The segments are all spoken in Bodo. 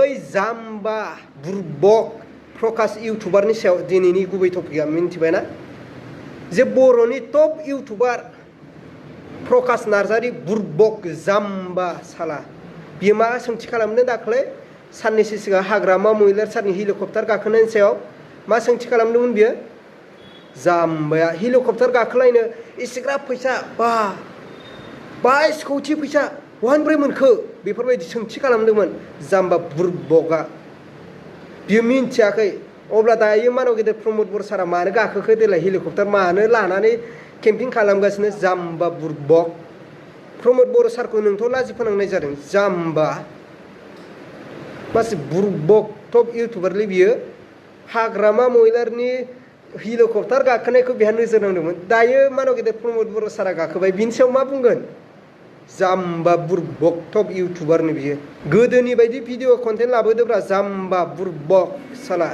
बै जाम्बा बुरबक प्रकाश इउटुबारनि सायाव दिनैनि गुबै टपिकआ मिन्थिबायना जे बर'नि टप इउटुबार प्रकाश नार्जारी बुरबक जाम्बा साला बियो मा सोंथि खालामदों दाख्लै साननैसो सिगां हाग्रामा महिलार सारनि हेलिकप्टार गाखोनायनि सायाव मा सोंथि खालामदोंमोन बियो जाम्बाया हेलिकप्टार गाखोलायनो एसेग्राब फैसा 22 कौटि फैसा बहानिफ्राय मोनखो बेफोरबायदि सोंथि खालामदोंमोन जाम्बा बुरबकआ बियो मिन्थियाखै अब्ला दायो मानव गेदेर प्रमद बर' सारा मानो गाखोखो देलाय हेलिकप्टार मानो लानानै केम्पिं खालामगासिनो जाम्बा बुरबक प्रमद बर' सारखौ नोंथ' लाजि फोनांनाय जादों जाम्बा मासे बुरबक टप इउटुबारलै बियो हाग्रामा महिलारनि हेलिकप्टार गाखोनायखौ बेहा नोजोर नांदोंमोन दायो मानव गेदेर प्रमद बर' सारा गाखोबाय बिनि सायाव मा बुंगोन जाम्बा बुरबक टप इउटुबारनो बियो गोदोनि बायदि भिडिअ कन्टेन्ट लाबोदोब्रा जाम्बा बुरबक साला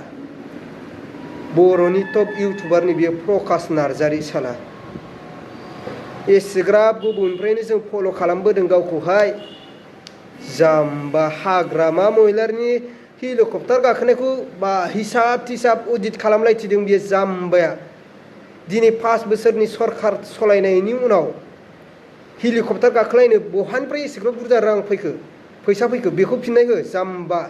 बर'नि टप इउटुबारनि बियो प्रकाश नार्जारी साला एसेग्राब गोबावनिफ्रायनो जों फल' खालामबोदों गावखौहाय जाम्बा हाग्रामा महिलारनि हेलिकप्टार गाखोनायखौ हिसाब थिसाब अडिट खालामलायथिदों बियो जाम्बाया दिनै 5 बोसोरनि सरखार सलायनायनि उनाव हेलिकप्टार गाखोलायनो बहानिफ्राय एसेग्राब बुरजा रां फैखो फैसा फैखो बेखौ फिननाय हो जाम्बा